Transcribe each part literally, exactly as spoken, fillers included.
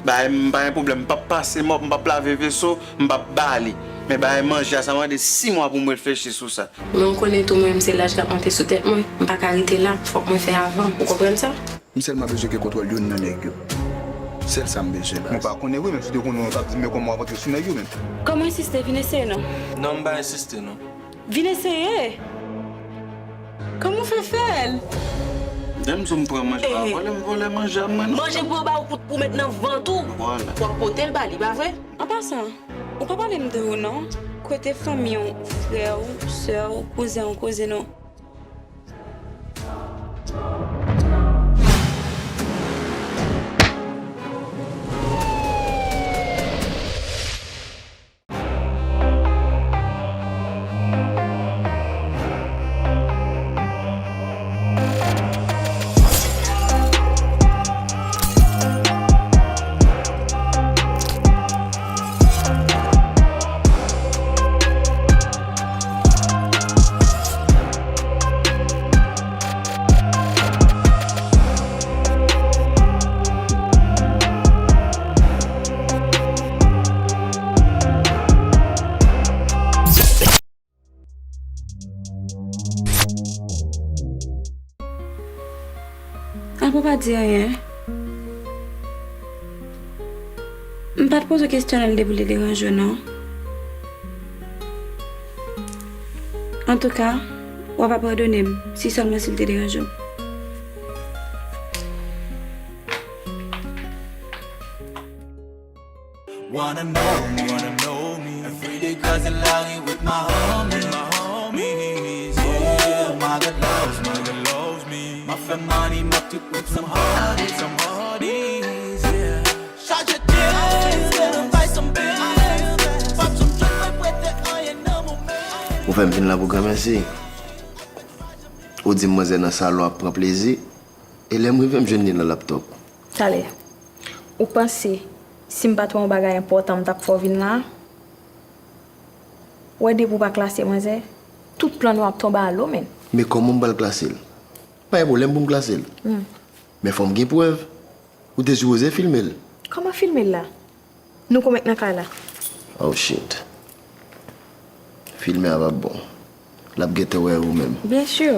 Bay, m pa gen pwoblèm, m p ap pase mòp, m p ap lave veso, m p ap bale. Men bay manje a, sa mande sis mwa pou m reflechi sou sa. Men w konnen tou, mwen menm se laj k ap monte sou tèt mwen, m pa ka rete la, fòk mwen fè avan, ou konprann sa? M sèlman bezwen gen kontwòl youn nan nèg yo. Sèl sa m bezwen, baz. Mwen pa konnen wi, menm si w te konnen w t ap di m men kòman w ap antre sou nèg yo menm. Kòman w ensiste, vin eseye non. Non, m pa ensiste non. Vin eseye! Kòman w fè fè l? Dèm sou m pran manje pa vòlè, m vòlè manje a mwen non. Manje pou yo ba w kout pou met nan vant ou. Vwala. W ap pote l ba li, pa vre? An pasan, ou pa pale m de ou non. Kote fanmi w, frè w, sè w, kouzen w, kouzin w? Apre w pa di anyen. M pa t poze w kesyon nan lide pou l te deranje w non. Antouka, w ap padone m si sèlman si l te deranje w. Wanna know me, wanna know me. Everyday crossing line with my homies, my homies, yeah. My God loves, my God loves me. My family, my people, some hearties, some hearties, yeah. Chaje deal, instead of buy some beer. Pop some drink, mwen prete anyen nan moman. Ou fè m vin la pou granmèsi. Ou di m manzè nan salon ap pran plezi. E lè m rive, m jwenn li nan laptòp. Talè, ou panse si m pa t wè yon bagay enpòtan m t ap fè w vin la? Ou wè depi w pa klase manzè, tout plan nou ap tonbe a lo, menn. Men kòman m pral klase l? Pa gen pwoblèm pou m klase l. Hmm. Men fò m gen prèv. Ou te sipoze filme l. Kòman filme l la? Nou konn met nan kay la. Oh shit. Filme a p ap bon. L ap gentan wè ou menm. Byen si.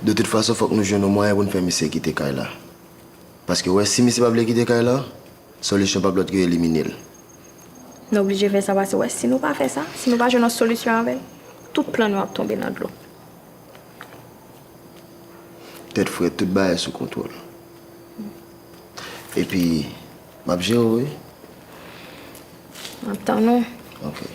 De tout fason, fòk nou jwenn yon mwayen pou n fè misye kite kay la. Paske w wè, si misye pa vle kite kay la, solisyon p ap lòt ke elimine l. Nou oblije fè sa, paske w wè, si nou pa fè sa, si nou pa jwenn yon solisyon avè l, tout plan nou ap tonbe nan dlo. Tèt frèt, tout bagay sou kontwòl. Epi, m ap jere w, wi. M ap tann ou. Ok.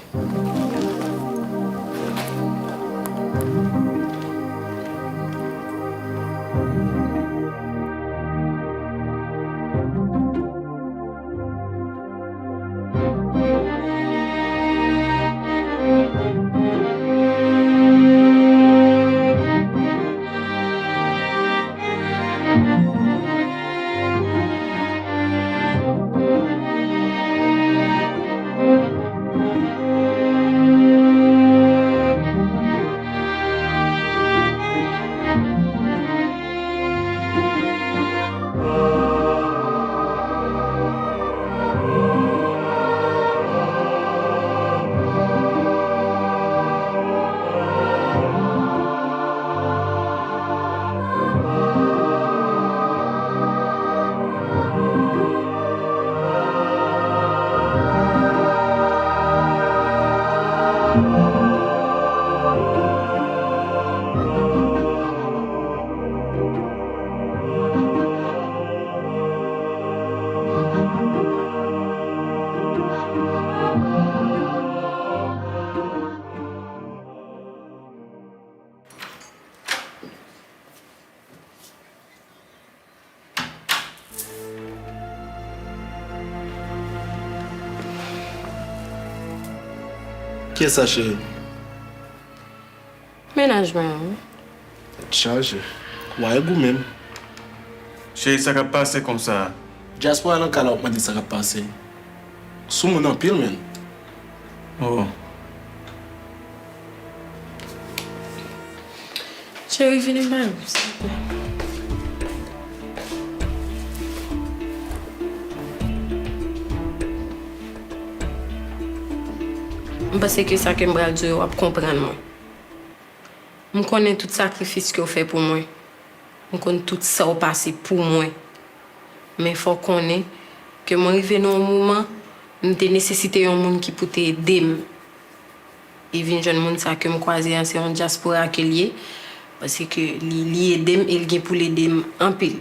Kiyès sa, cheri? Mennaj mwen an, wi. Tèt chaje. Ou a gou menm. Cheri, sa k ap pase konsa? Dyaspora nan kay la, w ap mande sa k ap pase. Soumoun anpil, menn. Oh. Cheri, vini bay ou, silvouplè. M panse ke sa ke m pral di w yo, w ap konprann mwen. M konnen tout sakrifis ke w fè pou mwen. M konn tout sa w pase pou mwen. Men fò w konnen ke mwen rive nan yon moman, m te nesesite yon moun ki pou te ede m. E vin jwenn moun sa ke m kwaze an, se yon dyaspora ke l ye. Paske li, li ede m e l gen pou l ede m anpil.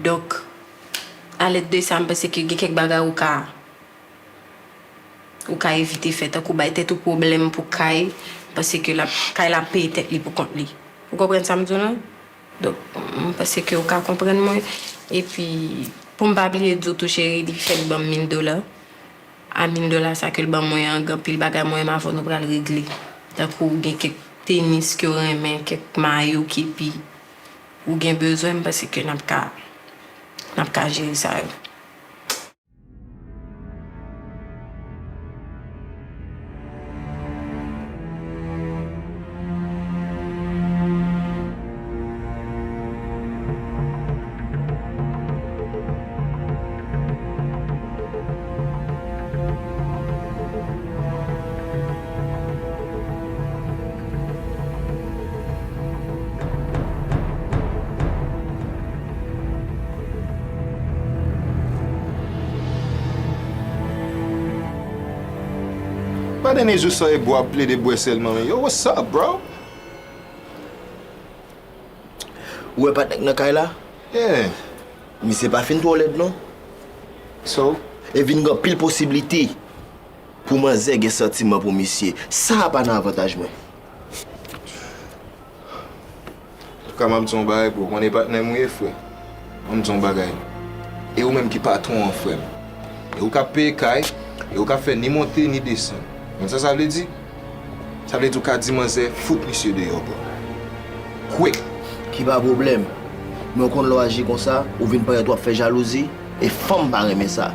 Donk, alèd de sa, m panse ke gen kèk bagay ou ka, ou ka evite fè, tankou bay tèt ou pwoblèm pou kay, m panse ke l ap, kay la ap peye tèt li pou kont li. Ou konprann sa m di w lan? Donk, m panse ke ou ka konprann mwen. Epi, pou m pa bliye di w tou, cheri, li fèk ban m mil dola. A mil dola sa ke l ban mwen an, gen anpil bagay mwen menm avè w nou pral regle. Tankou gen kèk tenis ke w renmen, kèk mayo ke epi ou gen bezwen, m panse ke n ap ka, n ap ka jere sa yo. Pa dènye jou sa e bwè ap plede bwè sèlman, men yo, what's up, bro? Ou wè patnè k nan kay la? Yeah. Misye pa fin twò lèd non. So? E vin gen anpil posiblite pou manzè gen santiman pou misye. Sa a pa nan avantaj mwen. Antouka, m ap di w yon bagay, bro. Konnen patnè m ou ye, frè. Ban m di w yon bagay. E ou menm ki patwon an, frè m. E ou k ap peye kay, e ou k ap fè ni monte, ni desann. Konn sa sa vle di? Sa vle di ou ka di manzè, fout misye deyò, bro. Quick! Ki pa pwoblèm. Men w konn lè w aji konsa, ou vin parèt w ap fè jalouzi, e fanm pa renmen sa.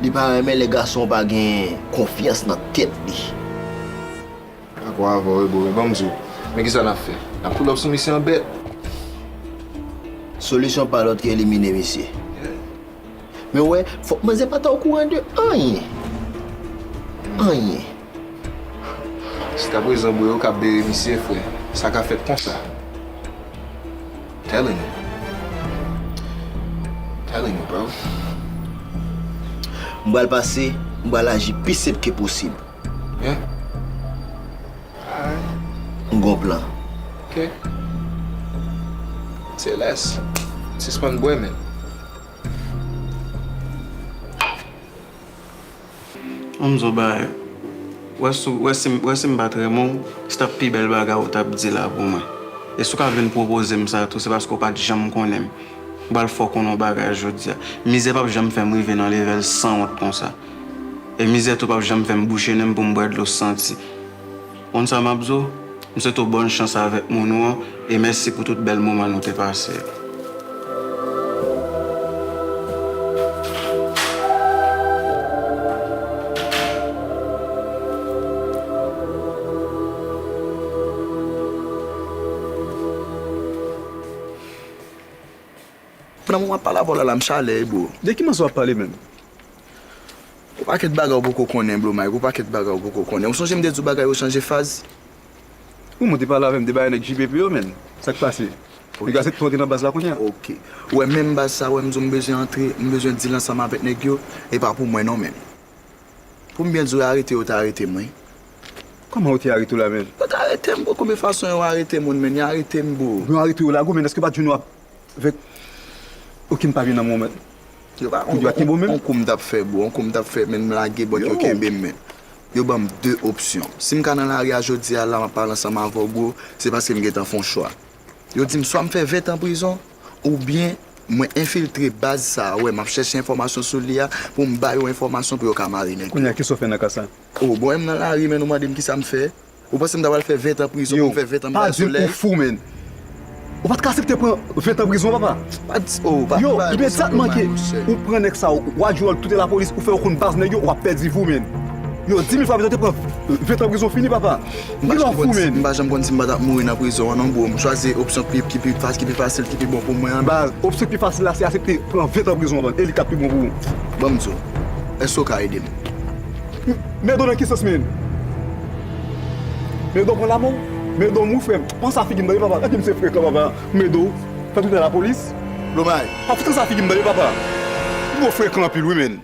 Li pa renmen lè gason pa gen konfyans nan tèt li. Dakò avè w, wi, bro, men ban m di w. Men kisa n ap fè? N ap pull up sou misye an bèt? Solisyon pa lòt ke elimine misye. Yeah. Men w wè, fòk manzè pa ta okouran de anyen. Anyen. Jiskaprezan, bro, yo ka bere misye, frè. Sa ka fèt konsa. Telling you. Telling you, bro. M pral pase, m pral aji pi senp ke posib. Yeah. Alright. M gon plan. Ok. Say less. Sispann bwè, men. Ann m di w bagay. Wè si, wè si, wè si m pa t renmen w, se t ap pi bèl bagay ou t ap di la pou mwen. E si w ka vin pwopoze m sa tou, se paske w pa t janm konnen m. M pral fè w konnen yon bagay jodi a. Mizè p ap janm fè m rive nan levèl sanwont konsa. E mizè tou p ap janm fè m bouche nen m pou m bwè dlo santi. Konn sa m ap di w? M swete w bòn chans avèk moun ou an, e mèsi pou tout bèl moman nou te pase yo. Pandan mwen ap pale avè w la, la m chalè, bro. De ki manzè w ap pale menm? Gon pakèt bagay ou poko konnen, bro Mike, gon pakèt bagay ou poko konnen. Ou sonje m te di w bagay yo chanje faz? Ou mwen te pale avè m de bagay nèg J P P yo, menn. Sa k pase? Nèg yo aksepte w antre nan baz la kounye a. Ok. Ou wè menm baz sa, wè m di w m bezwen antre, m bezwen deal ansanm avèk nèg yo, e pa pou mwen non, menn. Pou m byen di w, arete yo te arete m, wi. Kòman yo te arete w la, menn? Yo te arete m, bro. Konbyen fason yo arete moun, menn? Yo arete m, bro. Yo arete w la, gwo, menn, èske w pa t jwenn yo ap Vèk, okenn papye nan men w, mèt. Yo pa, on, on, on kou m t ap fè, bro, on kou m t ap fè, men m lage bòt yo kenbe m, men. Yo ban m de opsyon. Si m ka nan lari a jodi a la, m ap pale ansanm avè w, bro, se paske m gentan fè yon chwa. Yo di m swa m fè ven tan prizon, oubyen mwen enfiltre baz sa a, wè, m ap chèche enfòmasyon sou li a, pou m ba yo enfòmasyon pou yo ka mare nèg yo. Kounye a, kisa w fè nan ka sa? O, bon, e m nan lari, men nou mande m kisa m fè. Ou panse m ta pral fè ven tan prizon pou m fè ven tan m bay solèy? Yo, pa di m ou fou, menn. Ou pa t ka aksepte pran ven tan prizon, papa? Pa di, o, pa, yo, pa di sa, imedyatman ke ou pran nèg sa, ou al jwe wòl tout lapolis, ou fè yo konn baz nèg yo, w ap pèdi vi w, menn. Yo, di mil fwa pito w te pran ven tan prizon fini, papa. Ki lè w fou, menn? M pa janm konn si m pa t ap mouri nan prizon an non, bro. M chwazi opsyon ki, ki pi fas-, ki pi fasil, ki pi bon pou mwen an. Baz, opsyon ki pi fasil la, se aksepte pran ven tan prizon an, e li k ap pi bon pou ou. Ban m di w, èske w ka ede m? M ede w nan ki sans, menn? Medo pran lamen w. Medo mouri frè m. Panse a figi m tande papa. Gade m se frekan papa. Medo. Fè tout lapolis. Blomay. Pa fout panse a figi m tande papa. Gwo frekan anpil wi menn.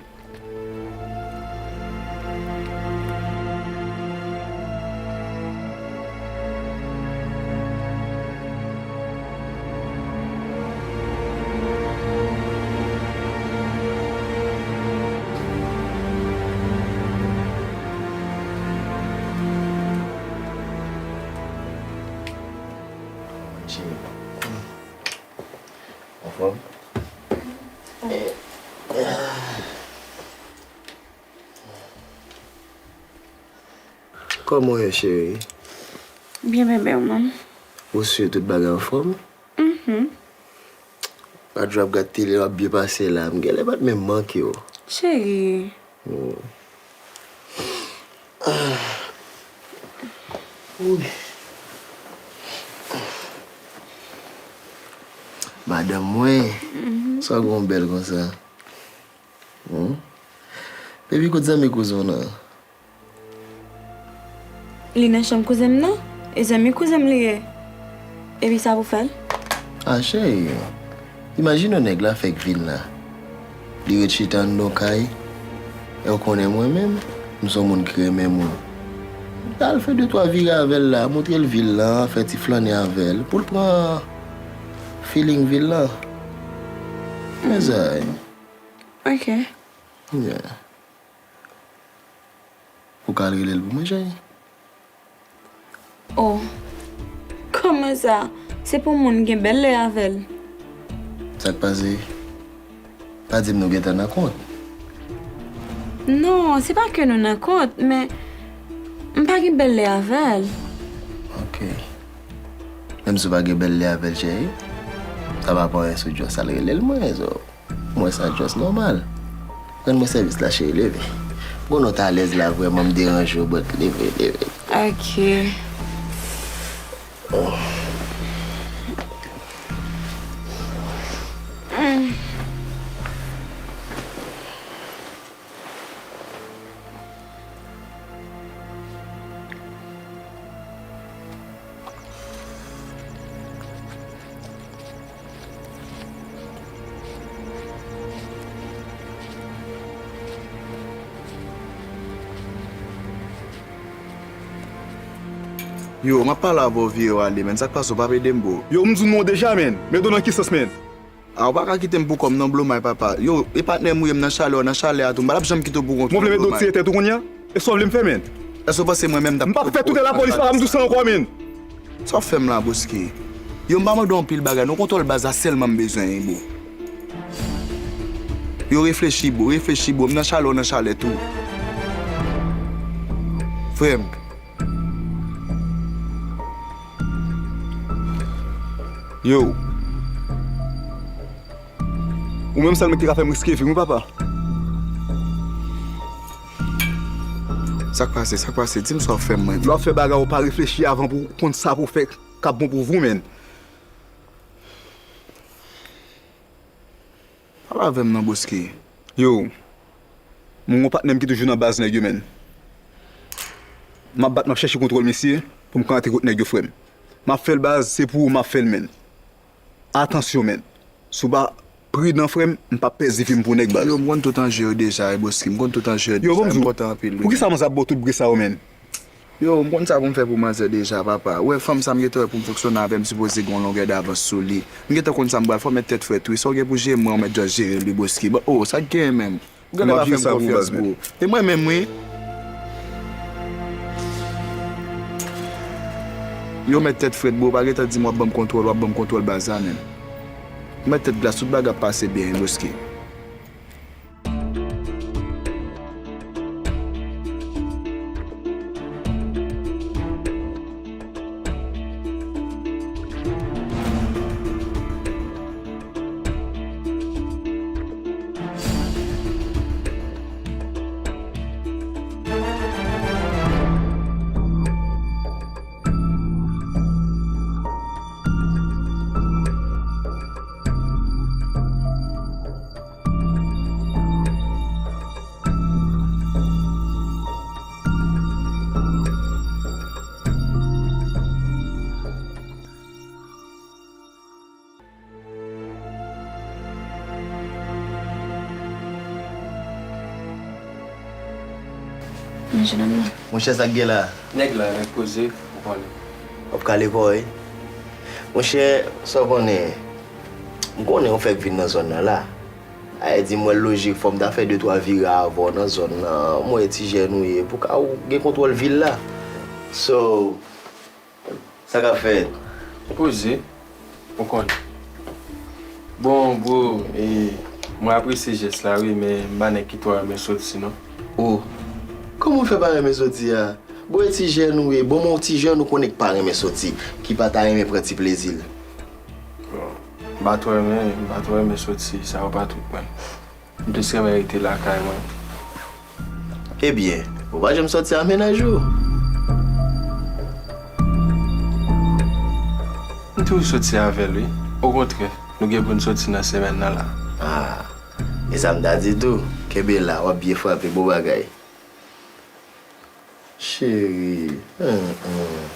Anfòm? Kòman w ye, cheri? Byen, bebe, ou menm? Ou si tout bagay anfòm? Mhm. Lòt jou w ap gad tele, w ap byen pase la. M genlè pa t menm manke w. Cheri. Hmm. Ah. Wi. Madanm mwen, mhm, sa w gen w bèl konsa? Hmm? Epi kot zanmi kouzen w nan? Li nan chanm kouzen m nan. E zanmi kouzen m li ye. Epi sa pou fè l? A, cheri, imajine w nèg la fèk vin la. Li ret chita anndan yon kay. E w konnen mwen menm, m se yon moun ki renmen moun. L al fè de twa vire avè l la, montre l vil la, fè ti flannen avè l, pou l pran feeling vil la. Mezanmi. Ok. Yeah. Ou ka al rele l pou mwen, cheri? Oh, kòman sa? Se pou moun gen bèl lè avè l. Sa k pase? Pa di m nou gentan nan kont. Non, se pa ke nou nan kont, men m pa gen bèl lè avè l. Ok. Menm si w pa gen bèl lè avè l, cheri, sa pa pran anyen sou Djòs, al rele l mwen, so. Mwen sa just nòmal. Rann mwen sèvis la, cheri, leve. M konnen w t alèz la, vrèman, m deranje w, but leve, leve. Ok. Yo, m ap pale avè w, vire w ale, menn. Sa k pase, w p ap ede m, bro? Yo, m di w non deja, menn. Men do nan ki sans, menn? A, ou pa ka kite m pou kò m non, Blomay, papa. Yo, e patnè m ou ye, m nan chalè, w nan chalè a tou. M pa t ap janm kite w pou kont ou, Blomay. Ou vle met do tiye tèt ou kounye a? E sa w vle m fè, menn? Èske w panse mwen menm m t ap... M p ap fè tout lapolis, papa, m di w sa ankò, menn. Sa w fè m la, Bosky? Yo, m pa mande w anpil bagay non, kontwòl baz la sèlman m bezwen, bro. Yo, reflechi, bro, reflechi, bro. M nan chalè, w nan chalè tou. Frè m. Yo. Ou menm sèlman ki ka fè m riske vi m, wi, papa. Sa k pase, sa k pase? Di m sa w fè m, mwen. Lè w ap fè bagay, ou pa reflechi avan pou w konn sa pou w fè k ap bon pou w, menn. Pale avè m non, Bosky. Yo, mwen gen yon patnè m ki toujou nan baz nèg yo, menn. M ap bat, m ap chèche kontwòl misye pou m ka antre kot nèg yo, frè m. M ap fè l baz, se pou ou m ap fè l, menn. Atansyon, menn. Si w pa pridan, frè m, m p ap pèdi vi m pou nèg, baz. Yo, m konn tout anje yo deja, wi, Bosky. M konn tout anje yo deja. Yo, ban m di w, poukisa manzè ap ba w tout bri sa yo, menn? Yo, m konn sa pou m fè pou manzè deja, papa. Ou wè fanm sa m gentan wè pou m fonksyone avè l, m sipoze gen yon longè davans sou li. M gentan konn sa m pral fè, w mèt tèt frèt wi. Sa w gen pou jere mwen, w mèt just jere l wi, Bosky. Ban, oh, sa k genyen menm? Ou genlè pa fè m konfyans, bro. E mwen menm wi. Yo, mèt tèt frèt, bro. Pa gentan di m w ap ban m kontwòl, w ap ban m kontwòl baz la menm. Ou mèt tèt glas, tout bagay ap pase byen wi, Bosky. Men jenòm nan. Monchè, sa k gen la? Nèg la, nèg poze, ou konnen. W ap kale kò w, wi. Monchè, sa w konnen, m konnen ou fèk vin nan zòn nan la. Sa vle di, m wè l lojik, fò m ta fè de twa vire avè w nan zòn nan, m wè ti jèn ou ye, pou ka ou gen kontwòl vil la. So, sa k ap fèt? Poze, ou konnen. Bon, bro, e, mwen apresye jès la, wi, men m pa nèg ki twò renmen soti, non. O, kòman w fè pa renmen soti a? Bon, e ti jèn ou ye, bon, men w ti jèn ou konnen k pa renmen soti, ki pa ta renmen pran ti plezi l. Bon, m pa twò renmen, m pa twò renmen soti, sa yo pa twoup mwen. M plis renmen rete lakay mwen. Ebyen, ou pa janm soti a mennaj ou? M toujou soti avè l, wi. Okontrè, nou gen pou n soti nan semèn nan la. Ah, e sa m ta di tou. Kenbe la, w ap byen frape, bon bagay. Cheri, hmm, hmm.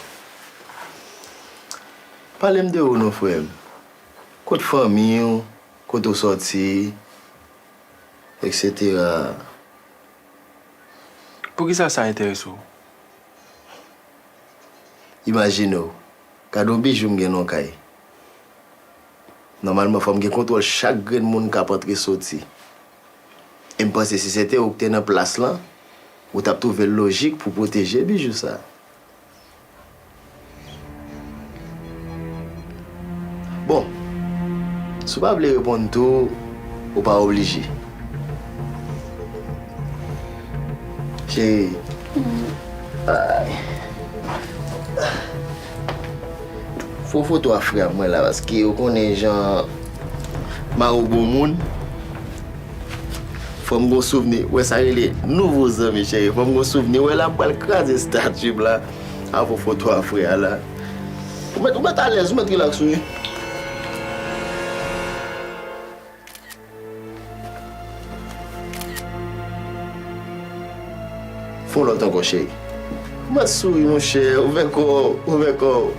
Pale m de ou non, frè m. Kot fanmi w? Kote w sòti? Etsetera. Poukisa sa enterese w? Imajine w, gade yon bijou m gen nan yon kay. Nòmalman, fò m gen kontwòl chak grenn moun k ap antre soti. E m panse si se te ou k te nan plas lan, ou t ap twouve l lojik pou w pwoteje bijou sa. Bon, si w pa vle reponn tou, ou pa oblije. Cheri. Ay. Fò foto a frè a mwen la, paske ou konnen jan Maro bon moun. Fò m gon souvni. Wè sa rele nouvo zanmi, cheri. Fò m gon souvni. Wè la, m pral kraze estati m la. Avè foto a frè a la. Ou mèt, ou mèt alèz, ou mèt rilaks, wi. Fè yon lòt ankò, cheri. Ou mèt souri, monchè. Ouvè kò w, ouvè kò w.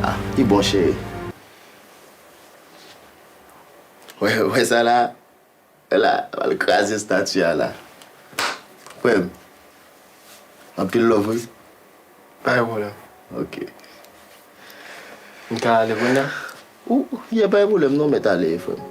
Ah, li bon, cheri. Wè, wè sa la. Wè la, al kraze estati a la. Frè m, anpil love, wi. Pa gen pwoblèm. Ok. M ka ale kounye a? Ou, yeah, pa gen pwoblèm non, mèt ale, frè m.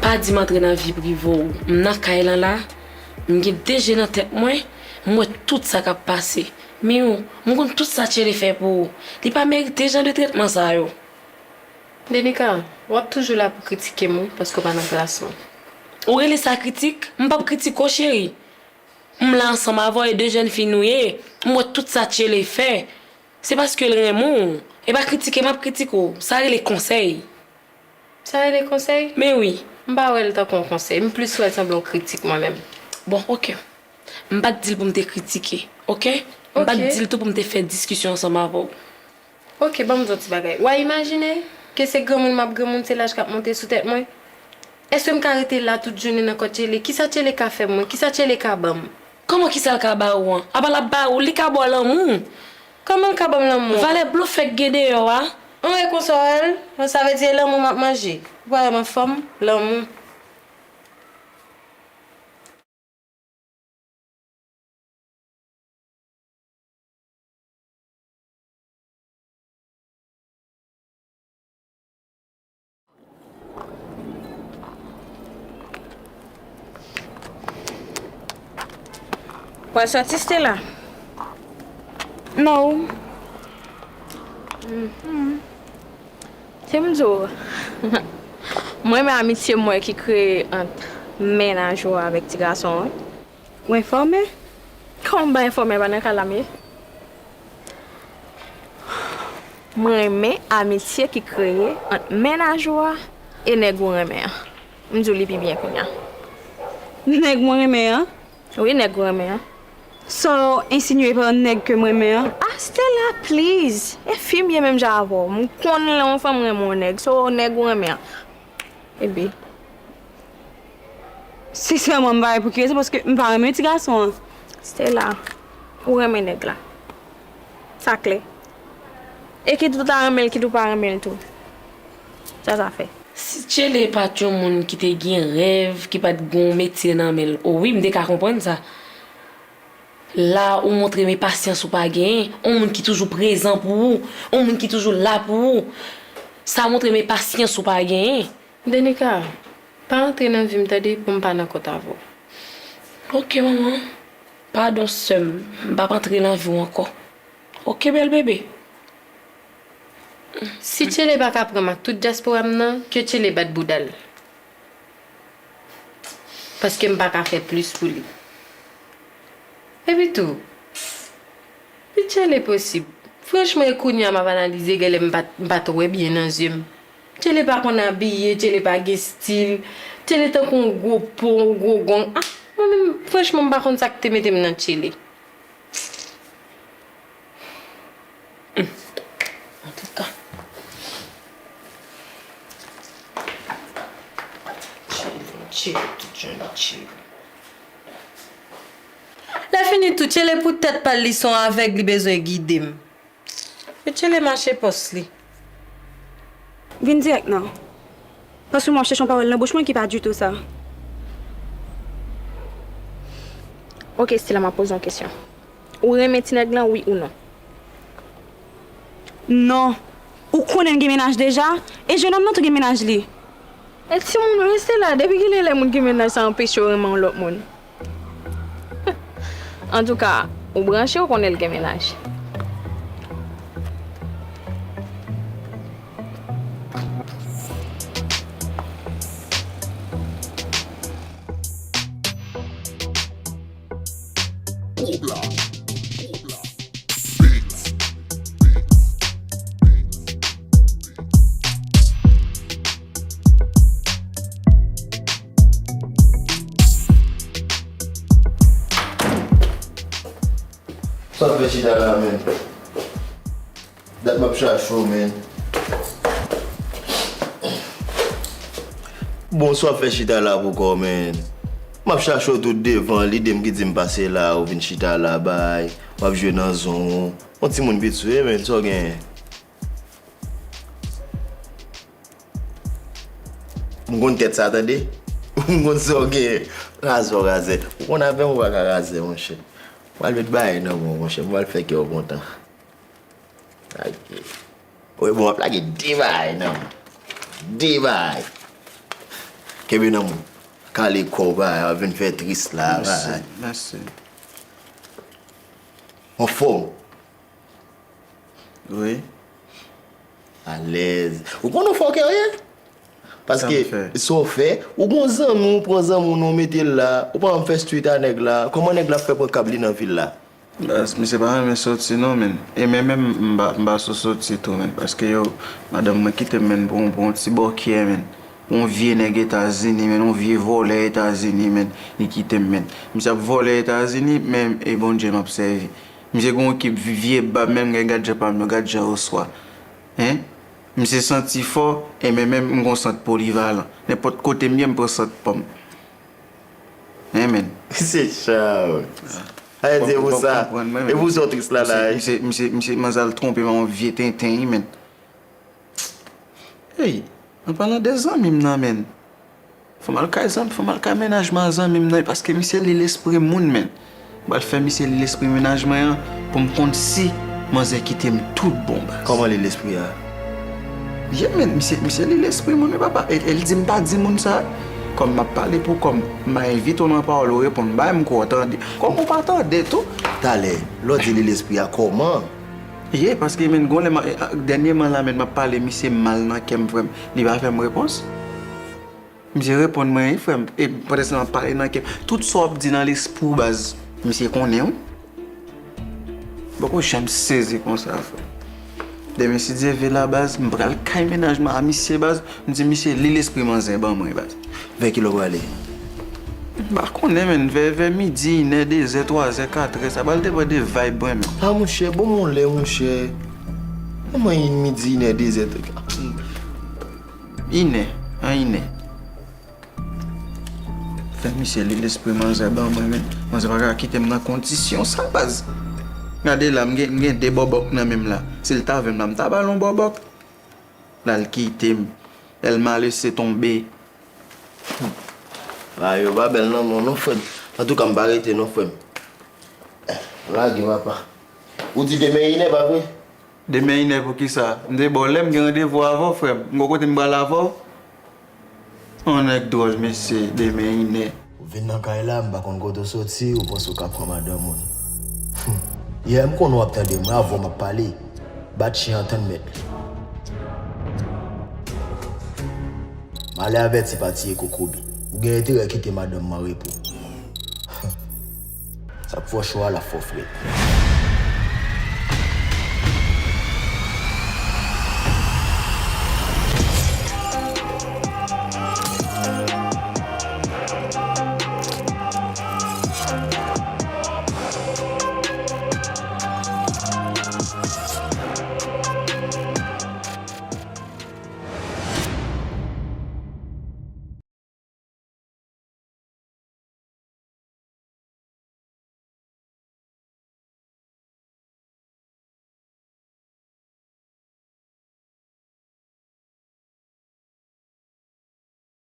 Pa di m antre nan vi prive w. M nan kay lan la, m gen de je nan tèt mwen, m wè tout sa k ap pase. Miyou, m konn tout sa Tchele fè pou ou. Li pa merite jan de tretman sa yo. Denika, w ap toujou la pou kritike m, wi, paske w pa nan plas ou. Ou rele sa kritik? M p ap kritike w, cheri. M la ansanm avè w e de jèn fi nou ye. M wè tout sa Tchele fè. Se paske l renmen w. E pa kritike m ap kritike w. Sa rele konsèy. Sa rele konsèy? Men wi. M pa wè l tankou yon konsèy. M plis wè l sanble yon kritik mwen menm. Bon, oke. M pa t di l pou m te kritike, oke? M pa t Ok. di l tou pou m te fè diskisyon ansanm avè w. Oke, ban m di w yon ti bagay. W a imajine ke se granmoun m ap granmoun, se laj k ap monte sou tèt mwen? Èske m ka rete la tout jounen nan kò Tchele? Kisa Tchele ka fè mwen? Kisa Tchele ka ban m? Kòman kisa l ka ba ou an? Apa l ap ba ou, li ka ba w lanmou. Kòman l ka ban m lanmou? Valè blofè k gen deyò a. An wè konsa w wè l? Sa vle di e lanmou m ap manje. Ou pa wè m anfòm? Lanmou. W al sòti Stella? Non. Se m di w. Mwen renmen amitye m wè ki kreye ant mennaj ou avèk ti gason an. Ou enfòme? Kòman m pa enfòme, pa nan kay la m ye? Mwen renmen amitye ki kreye ant mennaj ou a e nèg ou renmen an. M di w li pi byen kounye a. Nèg mwen renmen an? Wi, nèg ou renmen an. Sa w ensinye pa nèg ke m renmen an? Ah, Stella, please! E fi m ye menm jan avè w. M konn lè yon fanm renmen yon nèg. So, nèg ou renmen an. Epi? Sensèman, m pa wè pou ki rezon, paske m pa renmen ti gason an. Stella, ou renmen nèg la. Sa klè. E kit ou ta renmen l, kit ou pa renmen l tou. Sa sa fè? Si Tchele pa t yon moun ki te gen rèv, ki pa t gen yon metye nan men l, o wi, m te ka konprann sa. La, ou montre m e pasyans ou pa genyen, yon moun ki toujou prezan pou ou, yon moun ki toujou la pou ou. Sa montre m e pasyans ou pa genyen. Denika, pa antre nan vi m tande pou m pa nan kont avè w. Oke, manman. Padon, sè m. M p ap antre nan vi w ankò. Oke, bèl bebe. Si Tchele pa ka pran m ak tout dyaspora m nan, ke Tchele bat bouda l. Paske m pa ka fè plis pou li. Epi tou, Tchele posib. Franchman, e kounye a m ap analize, genlè m pa t, m pa t wè byen nan zye m. Tchele pa konn abiye, Tchele pa gen stil, Tchele tankou yon gwo po, yon gwo gong. Ah, mwen menm, franchman, m pa konn sa k te mete m nan Tchele. Antouka. Tchele, Tchele, tout jan de Tchele. Lè fini tou, Tchele pou tèt pa l, li se yon avèg, li bezwen gide m. Tchele mache pòs li. Vin dirèk non. Paske m ap chèche yon pawòl nan bouch mwen ki pa ditou sa. Oke, Stella, m ap poze yon kesyon. Ou renmen ti nèg lan, wi ou non? Non. Ou konnen l gen mennaj deja, e jenòm nan tou gen mennaj li. E timoun, rete la. Depi kilè lè moun gen mennaj sa anpeche w renmen yon lòt moun? Antouka, ou branche, ou konnen l gen mennaj. Sa w fè chita la, menm? Dat m ap chache w, menm. Bon, sa w ap fè chita la poukò, menm? M ap chache w tout devan, lide m ki di m pase la, ou vin chita la, bay, w ap jwe nan zon ou. Yon timoun piti w ye, menm, sa w genyen? M konn tèt sa, tande. M konn sa w genyen. Razè w razè. Ou konn avè m, ou pa ka razè, monchè. M pral met bagay nan men w, monchè. M pral fè kè w kontan. Lage. Wi, bon, w ap lage de bagay nan men w. De bagay. Kenbe nan men w. Kale kò w, bagay. W ap vin fè tris la, bagay. Mèsi, mèsi. Anfòm. Wi. Alèz. Ou konn ou fò kè w ye? Paske sa w fè, ou gon zanmi, ou pran zanmi w, non, w mete l la, ou pa janm fè street a nèg la. Kòman nèg la fè pran kab li nan vil la? Baz, misye pa renmen soti non, menn. E men menm m pa, m pa sou soti tou, menn. Paske yo, madanm mwen kite m, menn, pou, pou yon ti bòkyè, menn. Yon vye nèg Etazini, menn, yon vye vòlè Etazini, menn. Li kite m, menn. Misye ap vòlè Etazini, men e Bondye m ap sèvi. Misye gon ekip vye bab, menn, gad jan pa m yo, gad jan yo swa. Hein? Misye santi fò, e men menm m gon sant polivalan. Nenpòt kote m ye, m pran sant pa m. Hein, menn. Se chaw. Ayiti, e pou sa. E pou sa w tris la, la. Misye, misye, misye, manzè al twonpe m a yon vye tenten, wi, menn. Hey, an palan de zanmi m nan, menn. Fò m al kay zanmi, fò m al kay mennaj mwen a zanmi m nan, paske misye li lespri moun, menn. M pral fè misye li lespri mennaj mwen an pou m konn si manzè kite m tout bon, baz. Kòman li lespri a? Ye, menn, misye, misye li lespri moun, wi, papa. E, e l di m pa di moun sa. Kòm m ap pale pou kò m, m a envite w nan pawòl, ou reponn bay m kou w tande. Kòm ou pa tande tou. Talè, lè w di li lespri a, kòman? Ye, paske, menn, gon lè m a, e, a, dènyèman la, menn, m ap pale misye mal nan kè m, frè m. Li pa fè m repons. Misye reponn mwen, wi, frè m. E pandan se tan m ap pale nan kè m. Tout sa w ap di nan lespri w, baz, misye konnen, wi. M poko janm sezi konsa, frè m. Demen, si Dye vle la, baz, m pral kay mennaj mwen a misye, baz. M di misye, li lespri manzè ban mwen, baz. Vè kilè w prale? M pa konnen, menn. Vè, vè midi, inè, dezè, twazè, katrè. Sa pral depann de vibe mwen, menn. A, monchè, bon, mwen lè, monchè. Kòman in midi, inè, dezè, twa? Inè, an inè. Fè misye li lespri manzè ban mwen, men manzè pa ka kite m nan kondisyon sa, baz. Gade la, m gen, m gen de bòbòk nan men m la. Si l ta vle m la, m ta ba l yon bòbòk. La, l kite m. Elle m'a laissé tomber. Bagay yo pa bèl nan men w non, frè m. Antouka, m pa rete non, frè m. Lage, papa. Ou di demen inè, pa vre? Demen inè pou kisa? M te ba w lè m gen randevou avè w, frè m. M gon kote m pral avè w? On nèg dwòl, mesye, demen inè. Ou vin nan kay la, m pa konn kote w soti, ou panse w ka pran madanm moun. Humm. Yè, m konnen w ap tande mwen avan m ap pale. Bat chen an tann mèt li. Malè avèti pa tiye kokobe. Ou gen enterè kite madanm an repo. Sa k fè w cho a la fè w frèt.